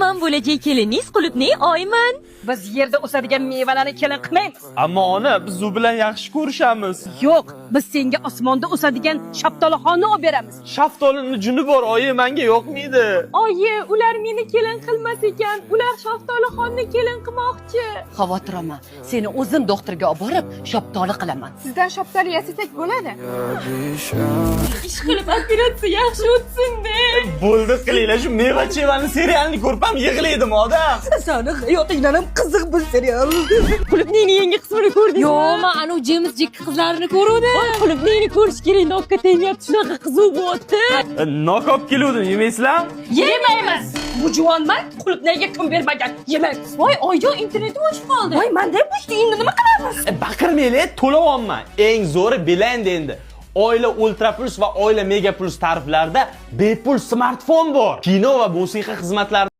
Man bo'lajak keliningiz Qulupnay oyman. Biz yerda o'sadigan mevalarni kelin qilmaymiz. Ammo ona, biz u bilan yaxshi ko'rishamiz. Yo'q, biz senga osmonda o'sadigan shaftolixonni olib beramiz. Shaftolini juni bor, oyi, menga yo'qmidi? Oyi, ular meni kelin qilmas ekan. Ular Shaftolixonni kelin qilmoqchi. Xavotir olma. Seni o'zim doktorga olib borib, shaftoli qilaman. Sizdan shaftoli yasasak bo'ladi. Ish qilib operatsiya yaxshi o'tsin-de. Bo'ldi, qilinglar shu meva-chevani serialini ko'rib ham yig'laydim odam. Sani hayotingdan ham qiziq bu serial. Qulupnayni yangi qismini ko'rdingizmi? Yo'q, man anavi Jeyms Jek qizlarini ko'ruvdim. Qulupnayni ko'rish kerak, nokka tegmayapti, shunaqa qiziq bo'lyapti. Nok olib keluvdim, yemaysizlarmi? Yemaymiz. Bu juvonman qulupnayga kun bermagan. Yemaymiz. Voy, oyijon, internetim o'chib qoldi. Voy, manda ham o'chdi, endi nima qilamiz? Baqirmanglar, to'layapman. Eng zo'ri Beeline endi. Oila Ultra Plus va Oila Mega Plus tariflarida bepul smartfon bor. Kino va musiqa xizmatlari.